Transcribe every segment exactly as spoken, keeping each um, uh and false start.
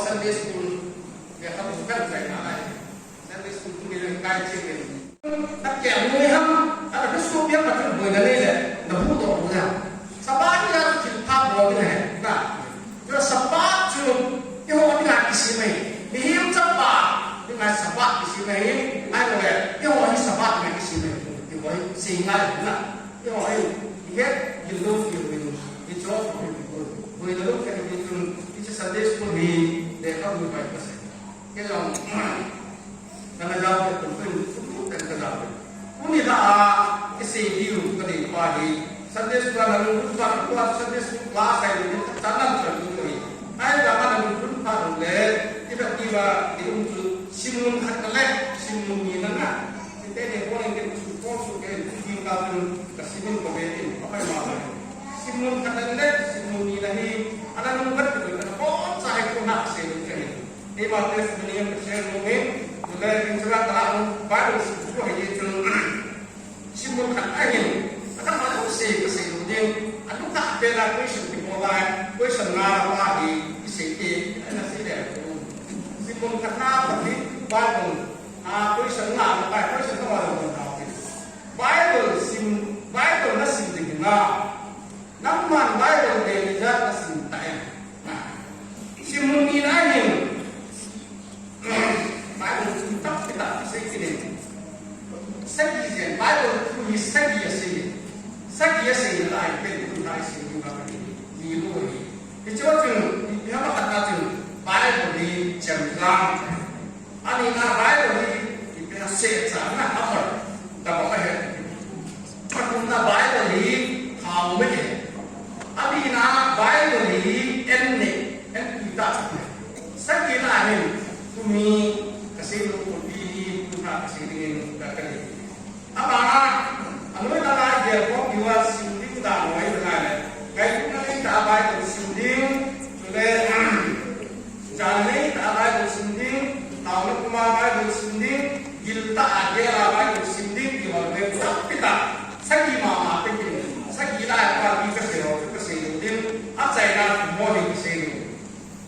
Sunday school, Sunday school tu ni le kai che ni. Na ke mu ni ham, ala ka su bia pa tu boi na ni le, na bu to bu na. Sabbath ya ki pa bo ni he, na. Yo Sabbath chu, yo ni na ki si mai. Ni him Sabbath, ni na Sabbath ki si mai. Ai bo le, yo ni Sabbath na ki si mai. Ni bo si ngai na. Yo ai, ni he, ki lo ki ni. Ni cho ko ni ko. Boi na lo ke ni tu, ni Sunday school ni, de ka bu pa ka se. Ke jong, kana jao ke tum tum, tum tum kana jao ke. Tuni la a, i sei diu ka dei pa hi. Sunday school a nung tum pa, tua Sunday school class ai ni, ta nan ta ni ko hi. Ai la ma nung tum pa le, i ba ti ba, i um tu, simun khat le, simun ni na na. Te ne ko ne ke su ko su ke, ti ka tu, ka simun ko be tin, pa ma ma. Simun khat le, simun ni na hi, ana nung ba tu, ka ko sa hai ko na se ke. Eima testimony ka share nung in, tule in sura ta hung Bible sim chu hai chun. Simun khat ahin, ata ma lu se ka sei lu ding, alu ka pe la question ki mo lai, question nga la pa hi, i sei ke, ana sei le. Simun khat na pa hi, Bible, a question nga la pa, question ka ma lu na. Bible sim, Bible na sim ding na. Nangman Bible le ni jat na sim ta em. Simun ni na hin. Bible sim tak kita sei kini. Sagi jen Bible tu ni sagi ya sei. Sagi ya sei na ai pen tu na sei ni ba ni. Ni lo ni. Ni cho tu ni ha ma kata tu. Bible ni jam jam. Ani na Bible hi, ipi na se cha na hamar, da ba he. Pathum na Bible hi, hau me he. Abi na Bible hi, en ne, en pi ta. Sagi na hin, tumi, ka sei lo ko pi hi, tu na ka sei ding ka ka ni. Abana, anoi tala gel khom diu a sim ding dan noi tala le. Ngailutna neita a Bible sim ding, chule, jana neita a Bible sim ding, taona puma Bible sim ding, giltah a gel a Bible sim ding, ti ho le tampi tah. Sagi mama te kin, sagi lai pa bi ka sei ho, ka sei ding, achaina mo ni ka sei ding.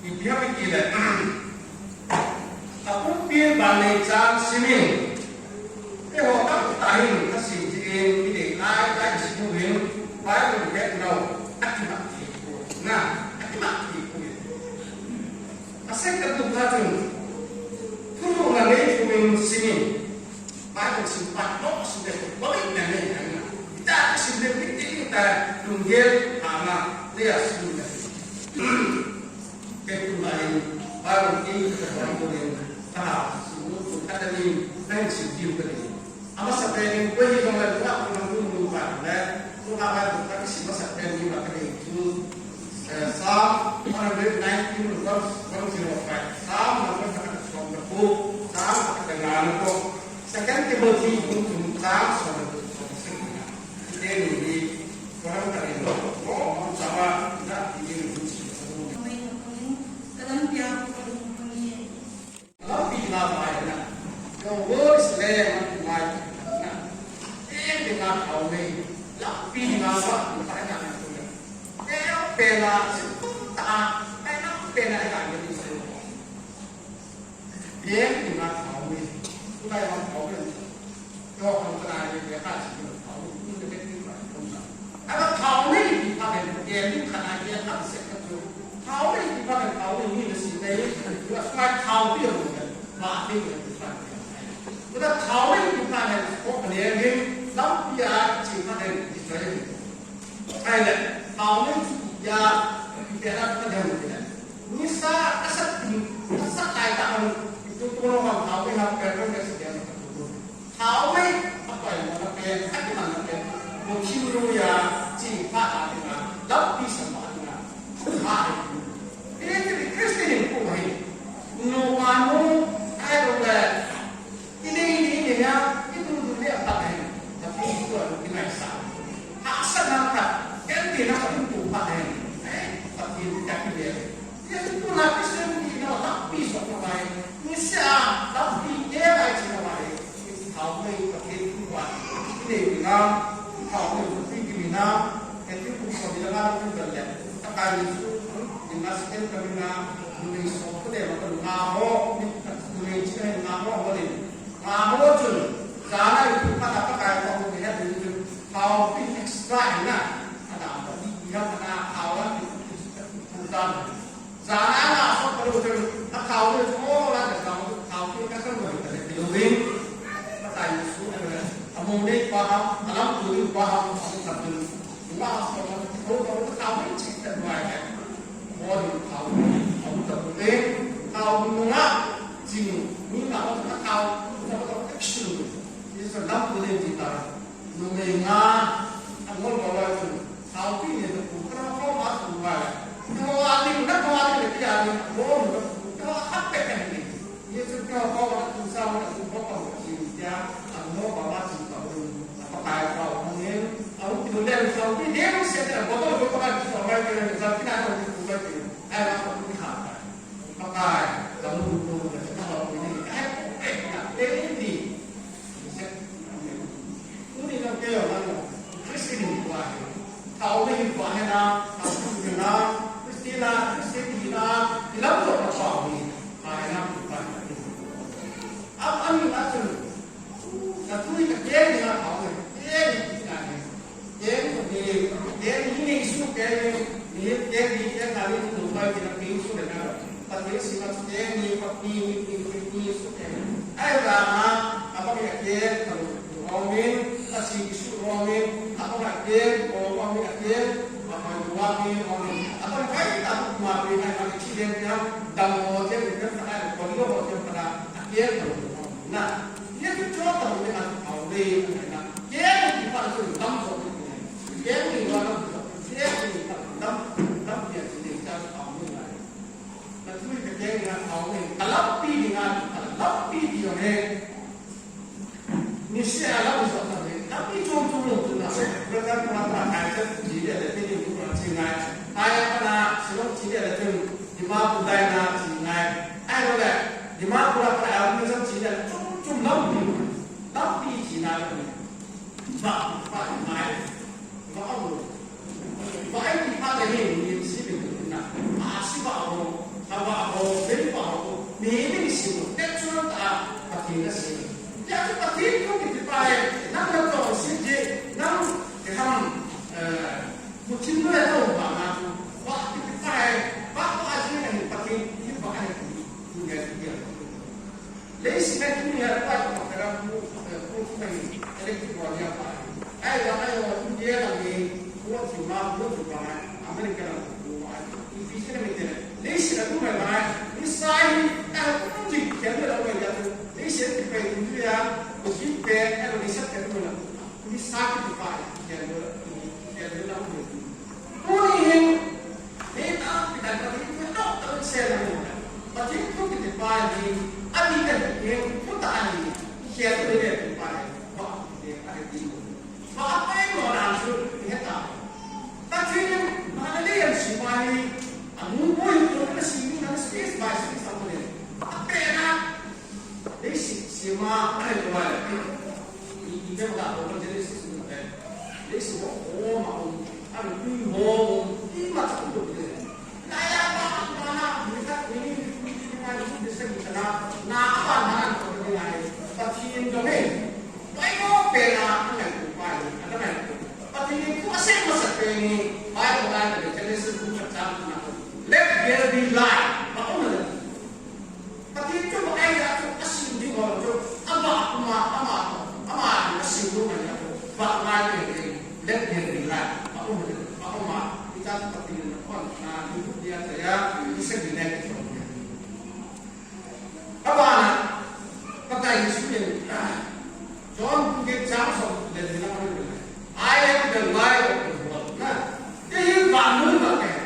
Ipi ham iti le. Apumpi in ban nei chan simin. Eiho tamtah in asim jin, idei lai lai simu in, Bible vet nau, akimat thei poi. Na, akimat thei poi. Asei khat tu kha chun, thuruna nei thumin simin. Bible sim pat lou, sim le, balik na nei, na. Ita sim le, ita, ita, lunggel, hama, le, sim le. Kei tu lai, Bible sim le, Bible le, ta, sim le, tu, kata ni, nang sim diu ka ni. Amasa pen, koi hi jong le, tu, tu, tu, tu, pa, le, tu, na, Bible, ka sim masa pen ni, ba, ka ni, tu, Eh, Psalm one hundred nineteen, verse one zero five. Psalm number one hundred twenty-four, Psalm one hundred twenty-four. Second Timothy, Psalm one hundred twenty-six. Then we, one hundred twenty-four, Psalm, that we need to Lampi na bai na. Your words lamp unto my feet. Eh, di na kau me. Lampi na ba, bai na na tu na. Eh, pena, si pun ta. Eh, na pena na ni. Ken ina thao ni. Tulai ma thao ni. Yo kan kana ni ke ka chi ni thao ni. Ni ke ni ma thao ni. Aba thao ni ki pa ni ke ni kana ke ka se ka tu. Thao ni ki pa ni thao ni ni si ni. Yo sai thao ni yo ni. Ba ni ni sa ni. Aba thao ni ki pa ni ko ni ni. Lam pi a chi pa ni ni sa ni. Ahile, thao nei chu ipi a, ipi a na thei ding ham tile. Nisa a sat ding, a sat lai tah a, tu tu lo ham thao nei ham per per nei si dia. Thao nei a pai mo na pen, a ki man na pen. Mo thim lo ya, chi pa ta ding a, lampi sam pa ding a. Ha. Ni ti Christian in ko hai. No ma no, ai lo le. I nei, i nei, i nei a, i tu tu le a pat ahi. Pathen tu a tu kinai sa. Hahsatna khat, gentheina khat i tu pat ahi. Eh, Pathen tu a kile. Jesu tu na Christian ti na tampi sot na bai. Ni se a, tampi ke bai chi na bai. Thao nei Pathen tu a. I nei na, thao nei tu ki ni na. Pathen tu so ni na tu le. Takai ni su, ni na sten ka ni na, ni so ko le ma ka na ho, ni na chi na ho ho ni. Amaho chun, jana ipi phat a Pakai toh kihet ding chun, thao pi extra ahi na, adang pa di, di ham ana thao la pi, pi, pi, pi, dan. Jana ana sok pa lo chun, athao lo chun, oh, la ka thao, thao pi ka kan lo, ka le pi lo ding. Pakai Jesu, eh, amo nei pa ham, alamtu nei pa ham, amu khat ding. Nga sok pa lo, thao, thao, thao nei chik ta mai, eh. Mo ding thao, amu ta pu ding, thao nunga, Jing, ni na o na thao, na o action. Ni sa lam tu le ti ta. Numei nga, a ngol ba wa tu. Thao pi ni tu ku, ka na ko ma tu wa. Ko a ni, na ko a ni le ti a ni, ko ni, ko a pe ka ni. Ni tu ko ko ma tu sa ma tu ko ko ji ya, a ngol ba wa tu ka bu. A pa kai ka o ni, a u tu le sa pi ni se ta ko ko ko ka ji so ma ke ni sa pi na ko ku ka ji. Ai ma ko ni ha. Pakai, kamu dukung, kamu dukung ini, eh, eh, tak, eh, ini. Ini kan kaya mana? Christian ini kuah. Thao nei kuah na, thao nei na, Christian na, Christian ini na, ilam tu apa ni? Pakai na, pakai na. Am, am, ini macam. Ka tui ka keng ni na thao nei, keng ni na ni. Keng ni, keng ni nei su keng ni, ni keng ni, keng na ni tu pai ki na keng su le na. Pathen sima chu keng ni, pa pi ni, pi ni, pi ni su keng ni. Ai ra ma, apa ka keng ka lu, lu hong min, ka si ki su hong min, apa ka keng, ko hong min ka keng, apa ka lu hong min, hong min. Apa ka kai ta ma pi na, ma ki chi den ya, dam ho keng ni ka ai, ko lo ho keng ka na, keng ka lu hong min na. Ye tu cho ta ne a thao le na. Ye ni pa su dam so ni. Ye ni wa dam so. Ye ni pa dam, dam ye ni cha thao ni na. Na tu ni ke ni na thao ni. Ka lampi ni na, ka lampi ni yo ne. Ni se a lam so ta ne. Ka pi chom chom lo tu na. Ka ka ma ta ka cha ji le le ni ni ku na chi na. Ai pa na, si lo chi le le tu. Dimapur dai na chi na. Ai lo le. Dimapur a ka a ni sa chi le. Chom chom lampi. Lampi chi na lo ni. Ba, ba, mai. Ba, ba. Ba, ai, ti pa le ni, ni, si, ni, na. A, si ba, ho. Ha, ba, ho. Be, ba, ho. Ni, ni, si, ho. Te, chu, ta, pa, ti, na, si. Ya, chu, pa, ti, tu, ki, ti, pa, e. Na, na, to, si, je. Na, ke, ham. Eh, mu, chin, no, ya, to, ba, na, tu. Ba, ti, ti, pa, e. Ba, ba, si, na, ni, pa, ti, ti, ba, e. Tu, ya, ti, ya. Leiset a tuni a pai ko ka ram ko, ko ko mai electric wall ya pa. Ai wa ai wa tu ye la ni ko ti ma ko tu pa ma America la ko ai. Ipi se me te. Leiset a tu mai ma ni sai ta ko ti ke me la mai ya tu. Leiset ti pai tu ya ko ti pe ai wa ni sa ke tu la. Ni sa ki tu pa ke la ke la. Tuni hin, hi tampi tah in Pathen thu tah in sel a um. Pathen thu kiti pa hi, a ding tah in, thu tah ahi, i khel u le le pa hi, va, le, a hi ding. Va, a pai mo dan chu, i he ta. Pathen in, ma le le yan si pa hi, a mu bo hi, ko na si ni na space by space a mu le. A pe na, Leiset sema ahi tua le. I, i, i, i, Genesis ni le. Leiset ho, ho, ma, um. Ahi tui ho, um. Ima cha um le. Na ya ba, ba na, ni ka, ni, ni, ni, ni, ni, ni, ni, ni, ni, na, na, Abana, Pakai Jesu in, John bung get chang som le li na, "I am the light of the world." Na, kei hi vannoi vah kahi.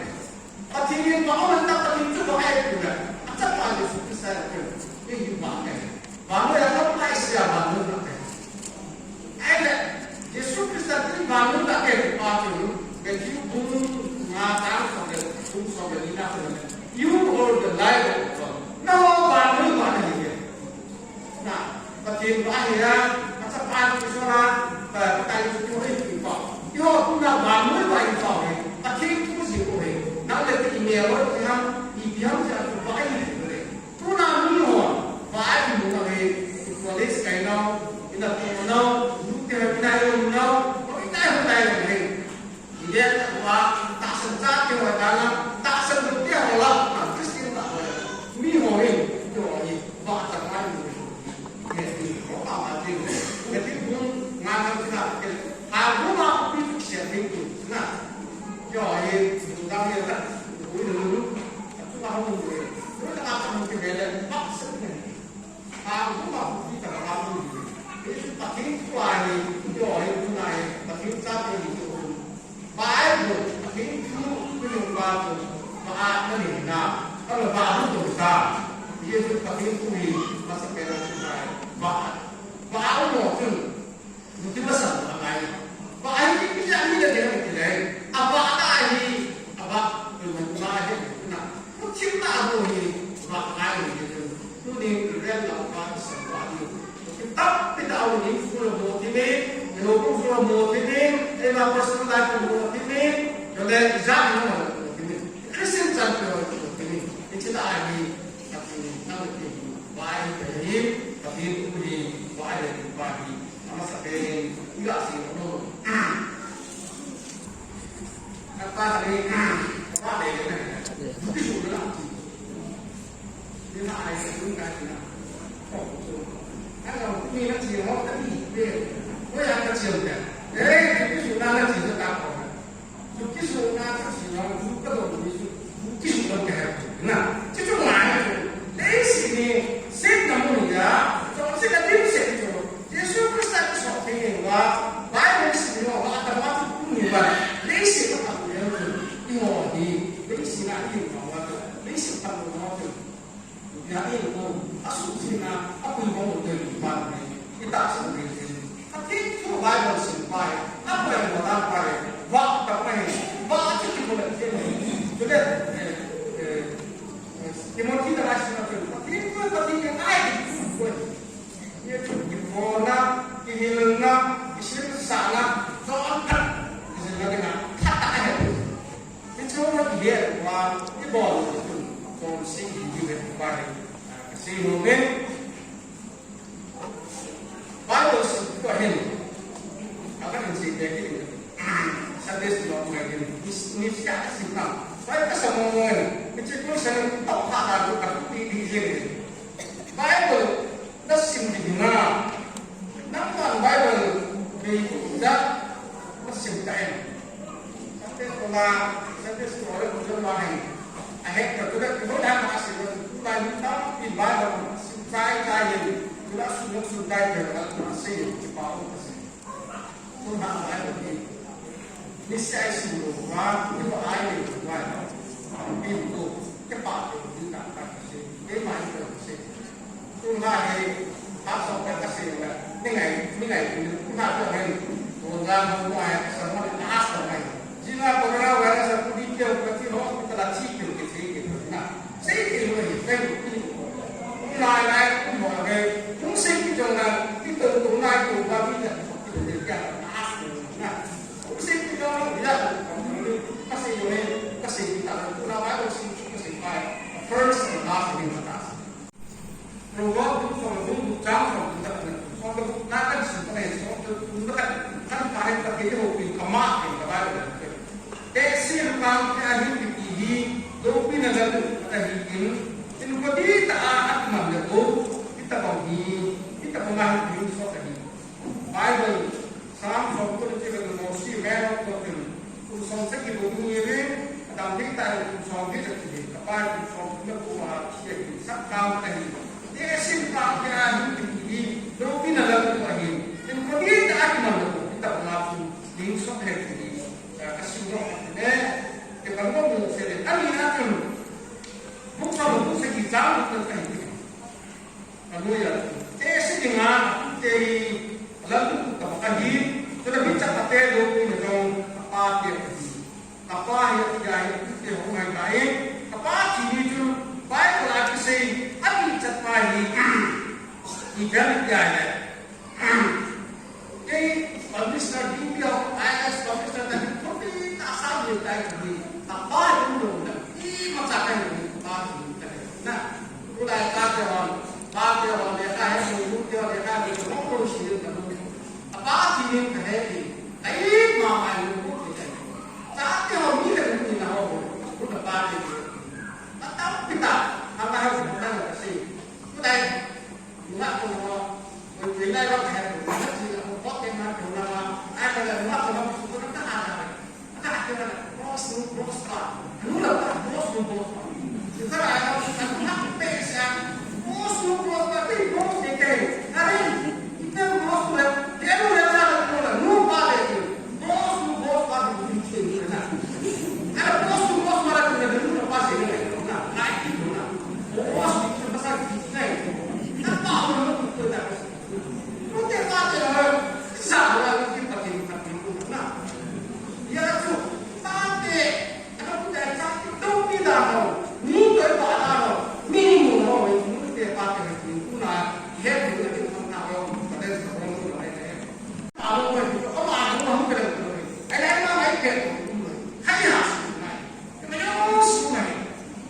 Pathen in vah aum tah, Pathen chu vah ahi ati le, achapa Jesu Christa in, kei hi vah kahi. Vannoi a kap lai sia vannoi vah kahi. Ahile, Jesu Christa in vannoi vah kahi pa chu, Matthew bung nga chang som le, bung som le li na, "You are the light of the world." Nangho vannoi vah nahi. Na, Pathen vah ahi a, achapa Jesu na, pa, Pakai Jesu Christa in vah. Eiho tuna vannoi vah ihi uve. Pathen thu jing uve. Nang le kei i mel u ipi ham, ipi ham ti a chu vah ihi uve. Tuna miho, vah imu nau hi, college kai nau, ina tu nau, nu te ha ina yo nau, ina yo nau hi. Ina tu a, tahsan chate ho dana, tahsan lou te ho la, Christian ta ho. Miho hi, to hi, vah ta mai mu. Ye ti, ko pa ma ti. Ye ti bung, nga na ti na, ha, bung ma, pi tu se ti tu. Na. Yo, ye, tu da ye ta. Ui, lu, lu. Tu ma ho mu. Tu ta ma ta mu ti le, ba se ni. Vang, vang, vang, Pathen thu ahi, tu ahi, tu ahi, Pathen chate ahi, tu. Bible, Pathen thu, tu yung ba tu, ba a na ni na, ano ba tu sa. Ye tu Pathen thu hi, masa pera tu ahi, ba, ba mo tu. Muti masang angai. Vah ahi kiti a mi le ding kiti le. Avah na ahi. Avah. Vah ahi. Na. Muti na abu hi. Vah ahi. Tuni rel la vah sa vah ahi. Tapi tahu ni full mo tini. Ni hukum full mo tini. Ema personal life mo tini. Kale ijak mo tini. Christian chan mo tini. Iti na ahi. Tapi na tini. Vah ahi. Tapi tu hi. Vah ahi. Vah ahi. Amasa pen in, iga si no. Kata ni, kata ni, ni na ai sa dun ka na. Ano, ni na si ho ka ni, pe. Ko ya ka si ho ka. Eh, ni si na na si ka ko. Ju kisu na ka si na, ju ka do ni ju, ju kisu na ka ha. Na, ju ju na ka. Dei si ni, se na mu ni ya, so se na dim se ju. Jesu Christa ki so te ni wa, Bible si ni wa, ta ma tu ni wa. Dei si ka ta ni ju. I mo ni, dei si na i ma wa. Dei si ta mo wa. Ina i mo, a suk sina, a pui mo mo te lu pa ni, i ta suk ni ni. A ti tu Bible sin pai, a pai mo ta pai, va ta pai, va ti ti mo le ti mo. Tu le, eh, eh, Timothy ta la sin na tu, a ti tu, a ti tu, ai ti tu, ko. Ye tu ki mo na, ki hil na, ki sil sa na, so an ta, ki sil na ki na, ta ta he. Hichu na kihet uva, ibol u chun, kon si hi hi ve pai, ah, ka sei nom in. Bible sim tua hin, a ka hin sei te ki, Sunday school of my hin, ni, ni sia ka sim na. Pai ka sa mo mo in, hichu ko sa ni to ha na ko ka ti ti je. Bible, na sim di na. Nangman Bible, bei ku da, na sim ta in. Sunday school na, Sunday school le ku jong ma hai. A het ka tu le ku na ma si le ku na ni ta in Bible sim chai chai in. Ku na su su dai le na ma si ki pa u ka si. Ku na Bible ni. Ni sai si lo ma, ni ba ai le ku na. Bin ko, ke pa ko ni ta ka si. Ke ma ni ko si. Tuna hi, ha so ka ka sei la, ni ngai, ni ngai, ni tuna ko ngai, ko ga mo ko ai sa mo ni a sa ngai. Jina corona virus a ku di ke ka ti hospital a chi ke ke sei ke na. Sei ke mo ni, kai ku ni. Tuna ngai, ku mo ngai, ku sei ke jong na, ki to to na ko ba bi na, ko ke ke na a sa na. Ku sei ke jong na, ya, ka sei mo ni, ka sei ta, tuna virus si, ka sei pai. First and last ni ma ta. Proverbs bung som le bung gup chang som le gup na, som le gup na kan sim ka nei, som le gup na kan, kan pa nei ka kei ho pin ka ma pin ka Bible le. Tehse lukang te ahin kiti hi, loupina gal ahi in, in ko di ta a at man le ko, kita bang hi, kita bang ahi pin so ahi. Bible, Psalm som ko le te ko si ve no ko tin, ko som se ki bo ni ve, adam Thei tai kum som thei ta thei, ka pa kum som thei na kum a thei a hin, sap tau ta hin. Te sin pa ke a hin thei hi, lo pi na la kum a hin. Hin ko ni ta a ki man lo, ki ta la kum, ding sok he thei hi. Ka sin lo ka ne, te ka lo mo se le, ani a kum. Buk sa lo, buk sa ki sa lo ka hin. Hallelujah. Te si dinga, te hi, lam tu tu ka pa hi, tu la mi cha pa te lo ni na jong, ka pa te ka hi. Ka pa hi, ya hi, te ho ngai ta hi. Ka pa ti ni tu, Bible a ki sei, a mi cha pa hi, i ka mi ya le. Kei, Commissioner, D P O, I A S Commissioner, ta hi, thupeh tah sa ni tai ni. Apa ni lo na. Imacha kai ni, apa ni tai. Na, tulai pa te hon, pa te hon, lekha he, mu te hon, lekha he, mu ko si ni ta. Apa ti ni ka he ni. Kai ma ma ni ko ni tai. Cha te hon ni le ni na ho. Ko na pa te ni. Patau kita, hanga he, ko na ka si. Tulai. Nunga kong ho, kong kong lai bang he, kong kong si la, kong kong kong na kong na ma, ai kong la nunga kong ho, kong kong na ta ha ta. Ta ha kong na, boss nu, boss pa. Nu la ta, boss nu, boss pa. Kita la ai kong sa, nunga kong pe sa, boss nu, boss pa, pe boss de ke. Are, ite boss nu le, de nu le ta la kong la, nu pa de ke. Boss nu, boss pa, de ke na. Are, boss nu, boss pa, de ke na, nu pa se na, na, na, na, boss de ke na, sa ki na.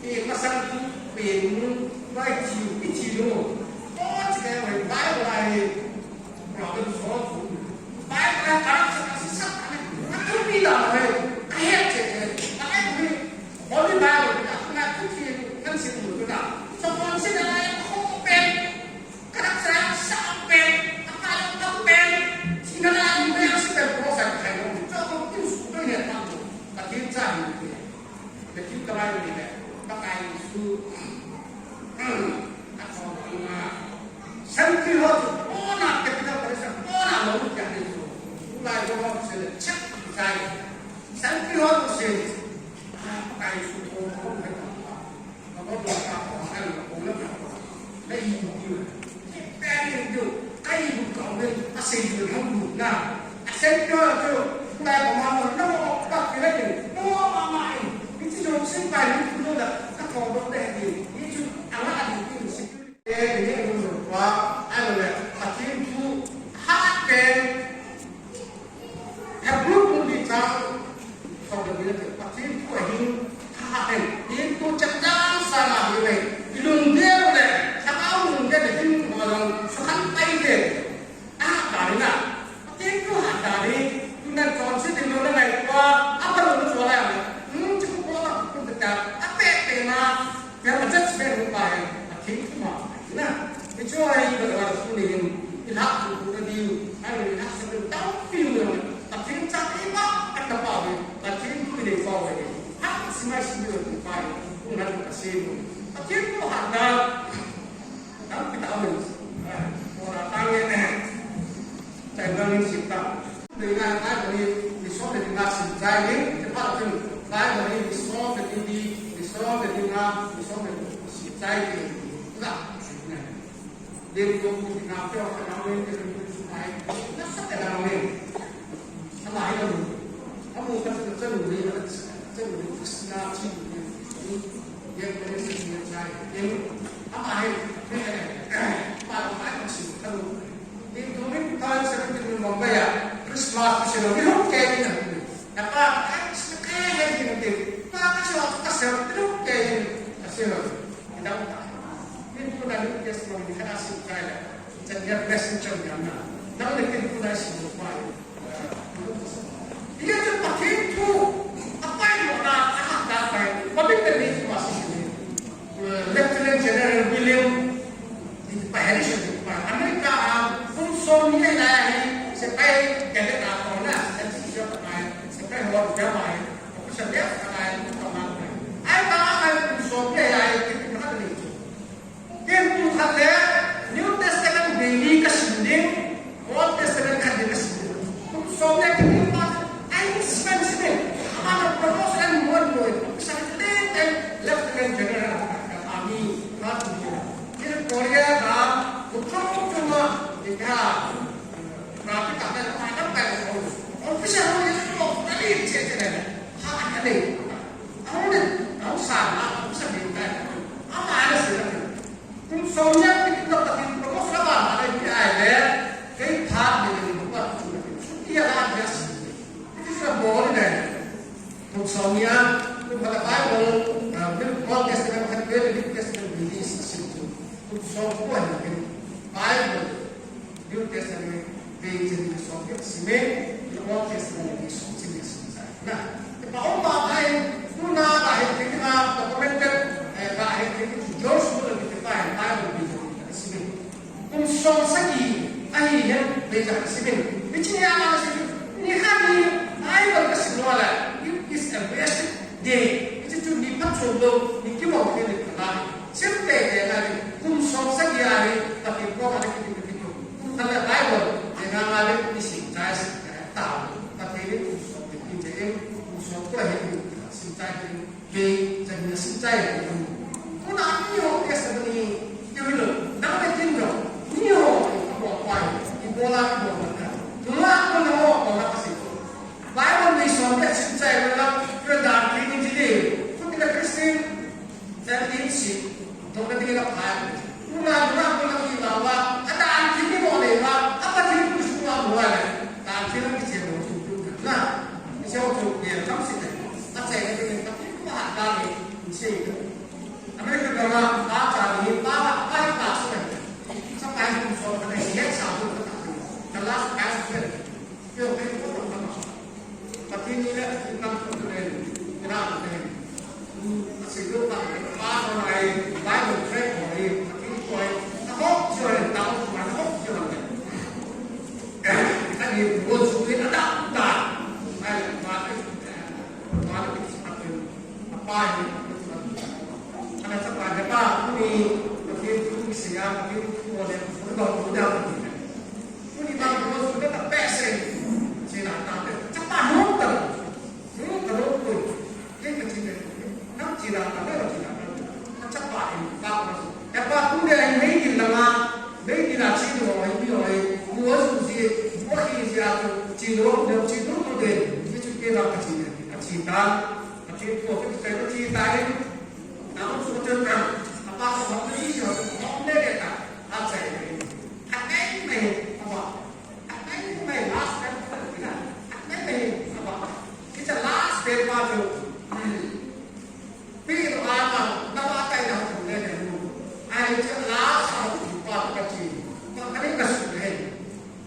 Kei masang tu pen nu, bai chi, i chi nu. Ko chi kei mai bai bai. Problem solve. Bai bai corruption a si sa ta ni. A tu pi da mai. A he che che. Bai ni. Holy Bible ka na tu ki kan si nu ka. So kon si da lai ko pen. Corruption sa pen. A ka ko pen. Si na lai ni pen si pen ko sa kai no. So kon tu su pen ne ta. Ka tin sa ni. Matthew ka Bible ni le, Pakai Jesu, a thon a, Santri ho chu, kona capital parish a, kona lo lu kya ni chu, tulai ho ho se le, chak sai. Santri ho chu se, a, Pakai Jesu ho ho le ka, ka ho ho ka ho, ka ho ho le ka ho, le i ni. Kei pen in diu, kai bu kau ven, a sei bu ham bu na. A sei bu chu, lai pa ma ma, na mo pa ki lai, na mo ma ma in. Ni chi jong sei pa ni ku da, ka ko do de ni. Ni chu, a la ni ki ni sei. E ni ni ku pa, a le, a tin chu, ha pen. Hebrew bung li chang thum le li le, Pathen thu ahin thahat in, tin tu chak chang sang a hi ve. I lungdei le, thagau lungdei le hin ho jong sukhan pai ve. A, ta ni na. Pathen thu hat ta ni. Tu nan chonset ding lo na ngai tua, a pa lo na chua la ya. Hmm, chu ko la ku ta ta. A pe pe na. Kei ma judgment hung pai, Pathen thu ma, na. Hichu hi, ba, ba, tu ni hin, i lhah tu tu na diu, ai, i lhah sa tu tau piu na, Pathen cha i ma, a ta pa ve, Pathen thu i nei pa ve. Ha, si mai si ni tu pai, hung na tu ka se nu. Pathen thu ha ta, ta pi ta ve. Ai, ko ra ta nge ne. Chai na ni si ta. Dei na Bible hi, mi som le ni nga sim chai ni, te pa chun, Bible hi, mi som le ni di, mi som le ni nga, mi som le ni sim chai ni, na, na. Dei ko ni nga pe o ka na wen, te ni su mai, na sa te na wen. Ama hi na mu. Amu ka sa sa ni, na sa ni, na chi ni. Ye ko ni sa ni chai. Ye, ama hi, pe, pa, pa, pa, si, ka lu. Ni two thousand seventeen ni Mumbai a Christmas ni silo ni hung ke ni na. Na pa, ai, si ke he ni na te. Pa ka silo ka silo ni hung ke ni na silo. Ni da ta. Ni tu na ni ke silo ni kana si kai la. Chan ya blessing chan ya na. Na ni ke tu na si mo pa. Iya tu Pathen thu. Apa yang na, apa dah pai. Mabit ni tu masih ni. Lieutenant General William, pa Harrison, pa America a, kum som ni le lai hi, sepai cadet a kona, sepai sepai ho, sepai ho, sepai ho, sepai ho, Kum khat a Bible, ah, Old Testament khat, New Testament release asim chu. Kum som ko ahin, Bible, New Testament page ni som ko asim e, Old Testament ni som ko asim e. Na, pa um pa pa in, tuna ka hin tin na, documented, eh, ka hin tin George Muller ki pa Bible ni som ko asim e. Kum som sagi ahi hen, Bible ka sim in. Hiche a ka sim in. Nikhat hi Bible ka sim lou le, it is a wasted day. Hiche chu ni phatchom lou, ni kibang thei ni ka lai. Sim teitei na ni, kum som sagi ahi, Pathen koma na kiti kiti chu. Kum khat le Bible, ni nga nga le ni sim chai sim chai ta. Pathen ni kum som ni kin che, kum som ko ahi, sim chai kin. Kei, chan na sim chai le. Tuna miho testimony, kei hilo, nang le kin lo, miho, abo pai, ibola, ibola ka. Tuna ko na ho, ko na kasi. Bible ni som ke sim chai le la, ke dan ki ni ji ni. Kuti na Christian, chan ni si, to na ti la pai. Tuna, tuna ko na ki la wa, a dan ki ni mo le wa, a pa ki ku su wa mo le. Dan ki la ki che mo tu tu na. Ni se o tu ke kam si te. A chai le ni ka. America gam a, pa cha ni, pa, pa, pa, pa, so. Sa pa ni so, pa ni, yes, sa, so, sa, so. The last time, so. Yo, pe, ko, ko, ko, ko. Pathen ni le, ni kam, ko, ko, ko, ko, ko. Asi, ko, pa, pa, ko, ko, ko, Bible, ko, ko, ko, ko. Ako, so, ta, ko, ko, ko, ko. Ani, ko, so, ni, ta, ta. Ai, pa, pa, pa, pa. Apa ni? Ana chapa, chapa, tuni, Pathen thu kisei a, Pathen thu le, tuni ba, tuni ba, tuni ba, tuni ba, tuni ba, tuni ba, tuni ba, chapa, no, ta, no, ta, no, ko, ye, ka, chi, ne, na, chi, na, ta, ne, chi, na, ta, chapa, in, ta, ko, chapa, tuni, ai, nei, ni, la, la, nei, ni, la, chi, no, ai, ni, ai, ko, su, si, ko, ki, si, a, ko, chi, no, no, chi, no, ko, de, ki, chu, ke, la, ka, chi, ne, ka, chi, ta, Pathen thu a fix a chi tai. Nang chu chu kan. Apa ko hom ni chu hom le le ta. A chai ni. Akai mai apa. Akai mai last time ko ni na. Akai mai apa. It's a last day pa chu. Pi ro a ma na wa tai na ko le le lu. Ai chu last a pa ka chi. Ka ni ka su le.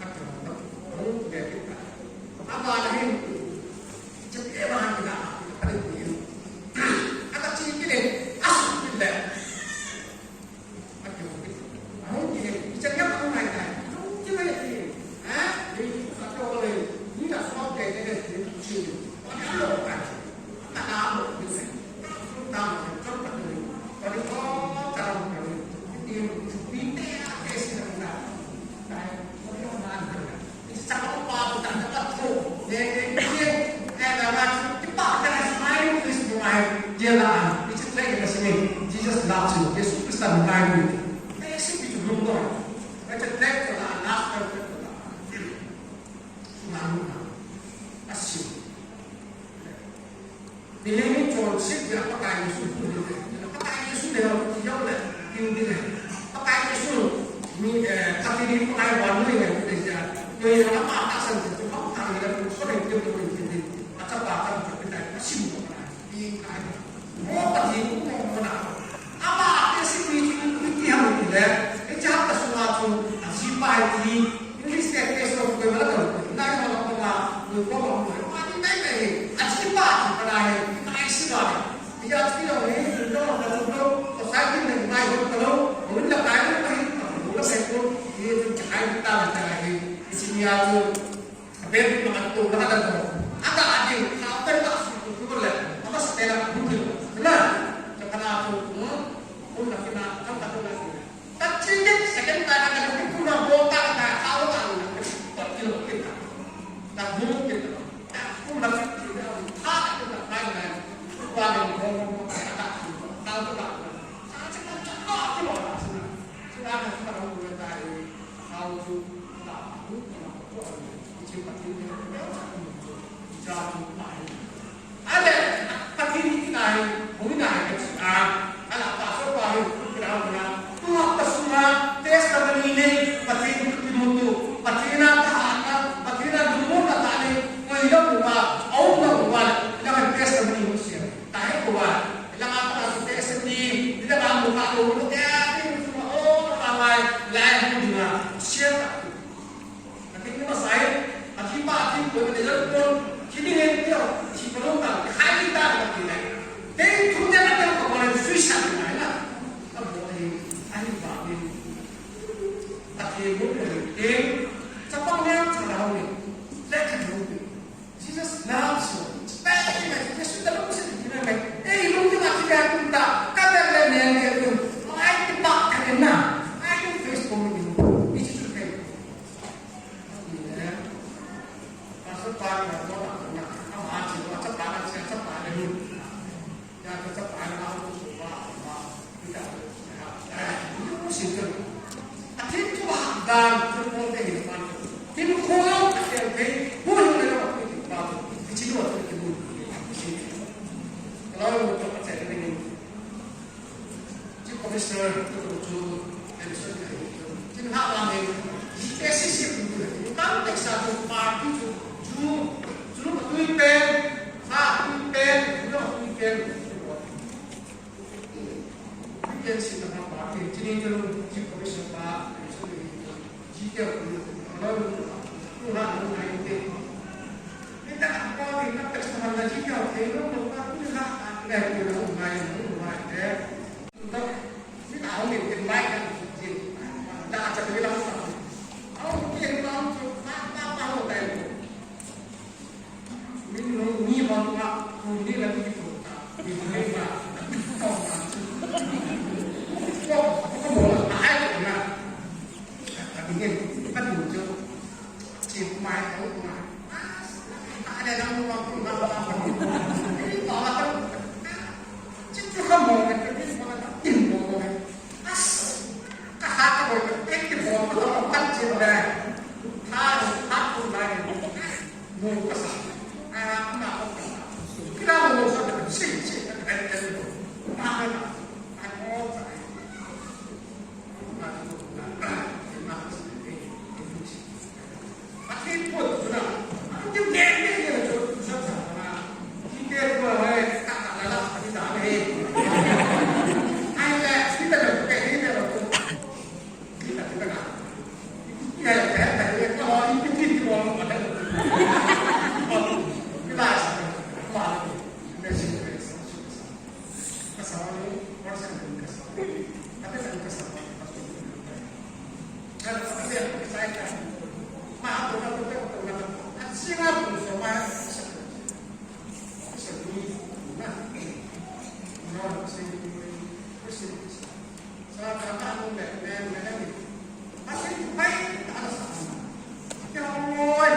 Aka ka ko le ta. Apa na hin. Jesus loves you. Jesu Christa ngai ni. Basic ni tu lung dong. Kata track tu la, last track tu la. Sumang na. Asim. Ni ni ni chon sik ya Pakai Jesu tu ni. Pakai Jesu ne ho ti yo le. Ti ni le. Pakai Jesu ni, eh, kati ni Pakai wan ni ne ti ya. Ko ya na pa ta san tu pa ta ni le ko so ne ti ko ni ti. Ata pa ta tu ta asim. Mo Pathen mo mo na. Ama te si ni ni ti ham ni le. E cha ta su ma chu a si pa ti. English te ke so ko ma la ko. Na ma la ko ma. Ko ko ma ko. Ma ni nai nai. A si pa ti pa na he. Nai si ba. Ya ti lo ni. Ko ma ko ko. Ko sa ki ni mai ko ko. Ko la kai ni mai. Ko la sai ko. Ni chu kai ta la ta he. Si ni a chu. Aben tu na tu na tu. Ada adi, apa yang tak suka tu le. Apa setelah mungkin. Na, cakap tu, hmm, pun nak kena, kan tak tu lagi. Tak cincin, second time ada tu pun nak bongkar, tak tahu tak. Tak kilo kita. Tak mungkin. Tak pun nak kita. Tak kita main main. Tuan yang ngomong tak tak. Tahu tak. Saya cakap cakap tu lah. Saya nak cakap orang tua tadi. Tahu tu tak. Ale, Pathen hi nai, hung nai ka ti a. Ala pa so pa hi, kira hung na. Tu ha ta sunga, testimony nei, Pathen ki mutu, Pathen a ta ha na, Pathen a dumu na ta nei, ko ya mu ba, au na mu ba, na testimony mu si. Pan, thil kong te hin pan. Thil kong a tel thei, hu hu le lo, thil pan. Kichi lo, thil kong. Kichi. Kalau lo to ka tel ni. Chief Commissioner, to to chu, em so ni. Tin ha wa ni. Ji ke si si ku ni. Kam te sa tu party chu, chu, chu tu pen, ha tu pen, no tu pen. Weekend sin na pa, eh, chini chalo, Chief Commissioner pa, eh, so, eh, G T O, eh, ano, ano, ano, ano, eh. Kita ang pa, eh, na text naman na G T O, eh, no, no, pa, eh, na, na, eh, no, no, no, eh. Ito, kita ang, eh, invite na, eh, na, sa kanila, oh, eh, pa, pa, pa, pa, pa, Min nung ni bang ma, nung ni la ti ko ta. Ni ni ma. Ko, ko mo la, ai ko na. Ka ni ni, ka ni jo. Chi mai ko ma. Ai, ai, ai, nang mo ko ma, ma, ma. Ni ko la ta. Chi chu ka mo, ka ni ko la ta. Ni mo ko. As. Ka ha ka mo, ka ni mo ko, ka ni mo ko. Tha, tha ko na ni. Nung ka sa. Ah, ma ko ka sa. Kila mo sa ka si si ka ka ka. Ma ka na. Ai mo sa. Ma ko na. Ma ko sa. Ati po tu na. Ang yung dede yung tu sa sa na. Hindi ko ay ka ka la la ni da ni. Ay la, hindi na ko, hindi na ko. Sa ka ka nung le, le, le, le. Asin pai ta sa. Kya oi.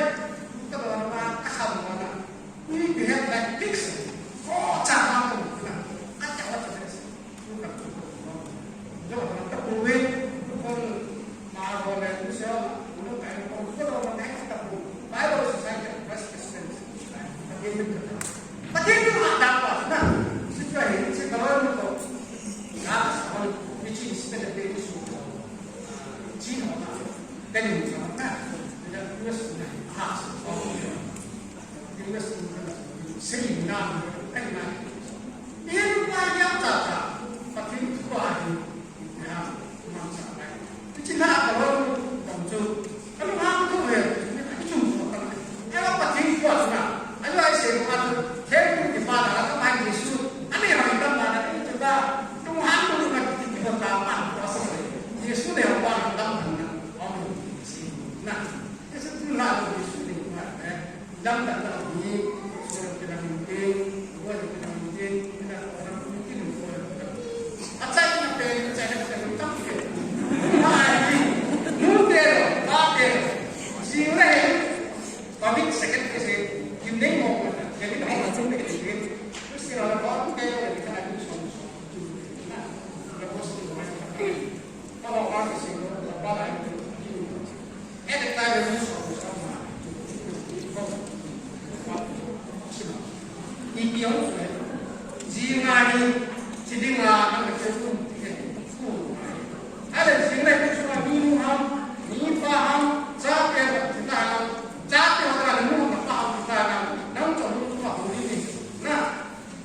Ta ba ma ka sa ma na. We behave like pigs. Oh, cha ma ko na. Ka cha wa cha. Ku ka ku. Jo ta ku we. Ku ma ko le ku sa. Ku ka ku ko ma ka ta ku. Bible society of Christians. Pathen thu hadam pa na. Sitra hi, sitra lo ko. Na sa ko, ni chi sitra de pe su. Chi no na. Then you know na. Na U S na. Ha, so. U S na. Sei na. Kai na. Ni pa ya ta ta. Pathen thu pa hi. Lamdang na ni, so na pinang ni, so na pinang ni, na so na pinang ni, so na pinang ni. Achai na pe, achai na pe, tam pe. Ai, nu te, ba te, si le, public secretary se, kim nei mo, ya ni mo, so na pinang ni. Christian la ba te, ka ni so, so. Na, na ko si mo.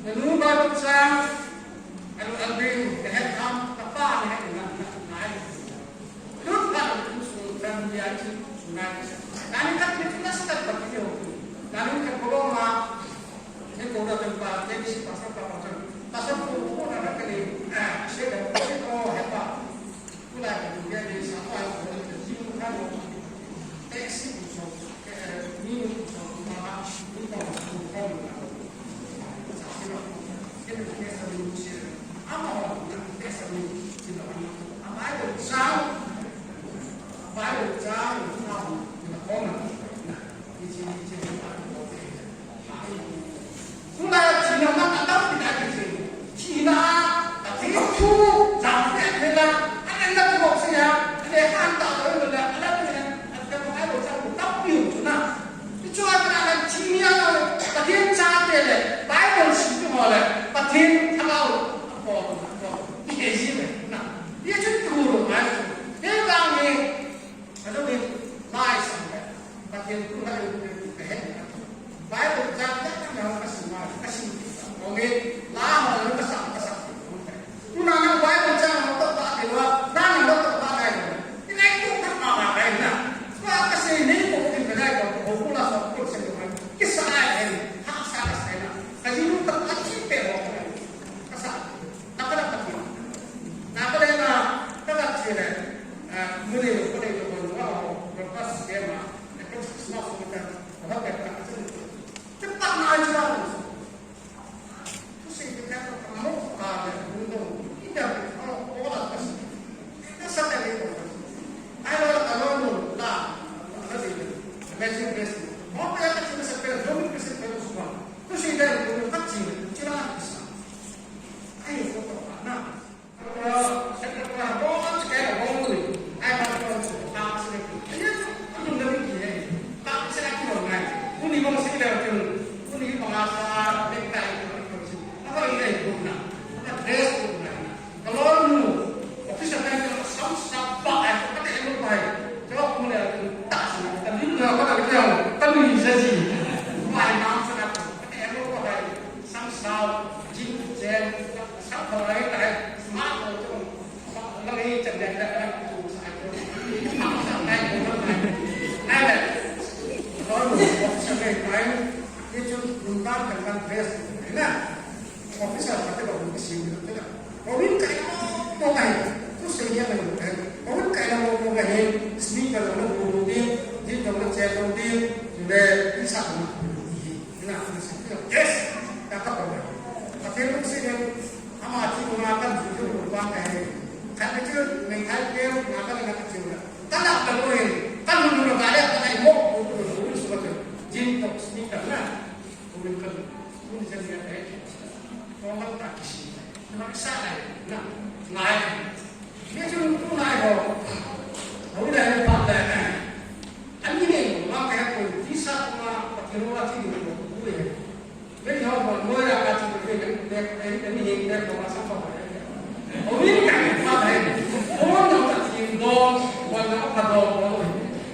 Nanu ba tu cha, anu albing, ka het ham, ka pa ni het na, na, na, ai. Lut ka tu su, kan dia tu su na. Nani ka tu na sa ka tu. Nani ka ko ma. Ni ko da pa, ni si pa sa pa pa. Pa sa ko ko na ka ni. Ah, se da ko ko he pa. Kula ka tu ke ni sa pa ko ni tu ka ni. Taxi tu so. Pathen thagau apo, apo, ihe ji ve na. Hichu tu lo mai chu. Hivang hi, ajo ni, lai sang ve. Pathen tu na in tu ve he. Bible chang ya na ka sim ma, ka sim ki sa. Ong e, la ma na ka sa, ka sa. Tuna nang Bible chang na to ba de wa, na na to ba dai. Ni ngai tu ka ma ma dai na. Wa ka sei nei ko tin ka dai ko, ko la so ko se ni. Kisa ai, ha sa ka sai na. Ka ji lu ka chi pe ho. Ka sa, na ka na ka ti. Na ka le na, ka na chi le. Ah, mu ne ko ne ko wa ho, ko ka si ke ma. Ko si ma so ka. Ho ka ka chi. Te pa na ai chi la. Tu si ke ka mo ka le, mu no. Ida ko ko la ka si. Ka sa ka le ko. Ai lo ka lo mu la. Ka le. Amazing grace. Mo ka ka chi sa pe, do mi ke se pe so. Tusei dan ko ka chi, chi la kisa. Ai ko to na. Ko se ko ha bo ko se ko ni. Ai ba ko se ka se. Ai ko to na ni ki. Ka se na ki na. Kuni mo se le ko. Kuni mo sa le ka ko. Ko si. Ko ni ko na. Ko dress ko na. Kalon nu, office a kan sam sa pa ai, ka te lo pai. Chok mu le ta sa, ka lim na ka ta ka ta ni sa ji. Pai nam sa ka te lo pai. Sam sa, jin chen, sa pa ai ta, ma ko to. Ma ngai chan le ka sa ai ko. Sa ai ko na. Ai le. Kalon nu, office a kan pai. Ye chun, nun ta kan kan dress. Na. Officer khat te ka hung kisim khat te ka. Houin kai mo mo kai. Tu sei ya mai mo kai. Houin kai mo mo kai. Speaker lo mo mo din. Din lo mo chair lo din. Le isa mo. Ina ni sa. Yes. Ka ka mo. Ka te mo sei ya. Ama ti mo na kan ju ju mo ba kai. Kan ju mai kai ke na kan na ka ju na. Kan na ka mo hin. Kan mo mo ka le ka mo mo mo mo so ka. Din to speaker na. Houin kan. Houin kan ya kai. Ko man ta kisi. Nang sa lai, na, ngai. Ni chun tu nai ho. Hou nai ho pa le. Ani ne, ma ka ko ti sa ko ma pa ti ro ti ko ku ye. Ve ho mo mo ya ka ti ko ve ne, ne, ne, ni he ne ko ma sa pa. Hou ni ka pa le. Hou na ta ti do, wa na pa do, ko.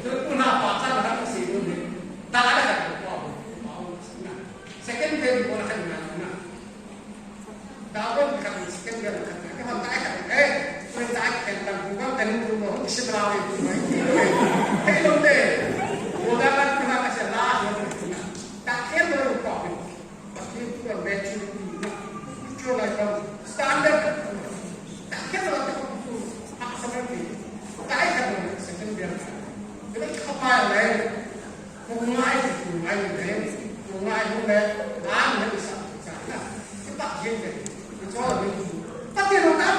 Tu na pa sa na ka si do ne. Ta la ka ko. Second day ko na ka na. Dagon khat, second day khat, khat tai khat, eh, khat tai khat, khat bukan kan tu lo, isi berawe tu, eh, eh, lo te, bola kan kena kasih lah, lo te, tak kira lo kau, pasti tu kan maturity na, itu lah kan standard, tak kira lo tu, apa seperti, tai khat, second day khat, jadi apa yang lain, Ko ngai, ko ngai le, ko ngai le, dan le sa sa na. Ki pa yin le. Ko cho le. Pati lo ta.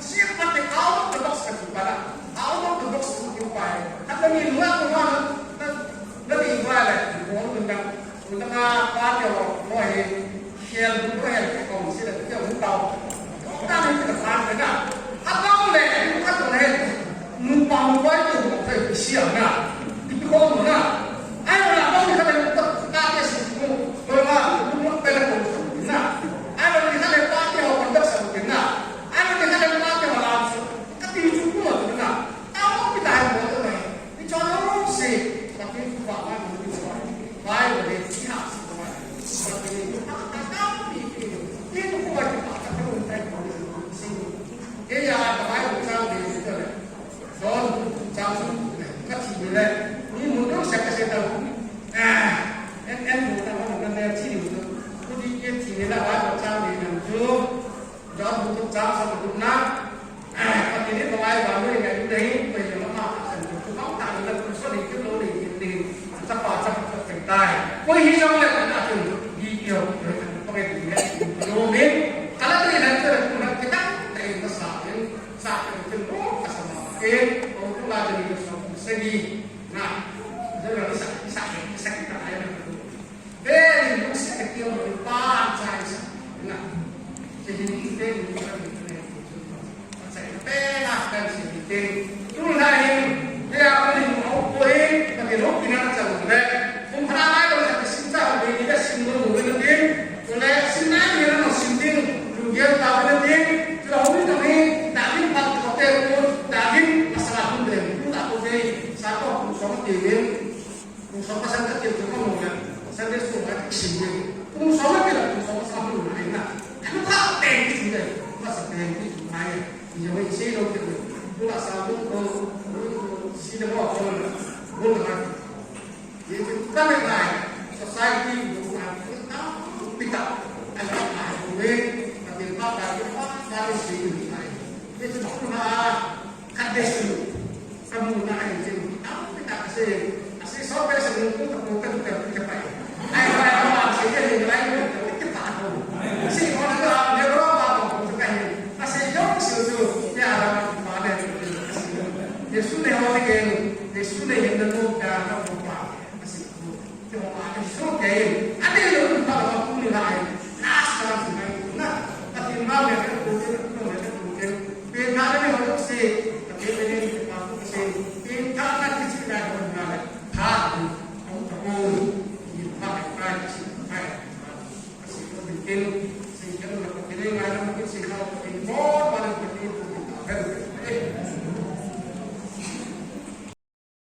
Si pati out of the box ka tu para. Out of the box tu pa. Kata ni lo ko na na ni wa le. Ko na na pa te lo mo he. Hian bu ko hian ka kong si le ka bu tau. Ka ni ka pa ka na. A pa le ka to le. Nu pa nu pai tu mo ka si a na. Ki ko mo na. Ai na pa ni ka le ka ka ke si ku. Ko ma nu mo pe le ko na. Ai ni ka le pa ke ho ko sa ku na. Ai ni ka le pa ke ho la su. Ka ti chu ku mo na. Ta mo ki ta mo to na. Ni cho lo si. Ka ti ku pa ma ni ku pa. Bai le ti ha. John Hutuk chang sa na. Patini ko ai ba mo ni ngai dei, ko ni ma ma san ko ma ta ni la ko so ni ko lo ni ni. Sa pa sa pa sa tai. Ko hi jong le na tu di ko ko ni ni. Lo ni. Kala ni na tu ko na kita. Tai ma sa ni. Sa ni ko lo ka sa ma. Ko ko la ni ko so sa ni. Na. Jong le sa sa sa kita ai na. Ve, lungset a kihou pa, chai sa. Na. Hiche hi, ve, lungset a kihou pa, chai sa. Ve, na, kan si, ve. Tu na hi, ve, a, ni, mo, ko, e, na, ke, lo, ki, na, cha, ve. Kum, pha, na, lo, sa, ki, sin, cha, ve, ni, ve, sin, lo, ve, na, ve. Ko, le, sin, na, ni, na, no, sin, ve. Mai, ni jong i sei lo ke, tu la sa lo ko, lo ko, si de mo ko, lo ko. Ye tu ka me mai, society lo ko, pita, a ka ko we, ka te pa ka, ka pa, ka si mai. Ye tu na, ka de su. Kamu na ai jin, am, pita ase, ase so pe se mu ku ka pu ka tu ka pu ka pai. Ai, ai, ai, ase ke ni, ai, ku ka pu ka pai. Si ko na ka, ne ko ba ko pu ka ni. Ase yo su su, ya ra pa ne. Yesu ne ho ne ke, Yesu ne yin na no ka ka pu pa. Ase ku. Te mo ma ka so ke. Ade lo pa ka pu ni lai. Na sa su mai na. Ati ma ne ka pu ke, no ne ka pu ke. Pengthahna nei ho jouse, Pathen in eipeh pa jouse, pengthahna kicheh lai ho nale, phat in, aum tapoi, ti phat in, phat in, phat in, phat in, phat in,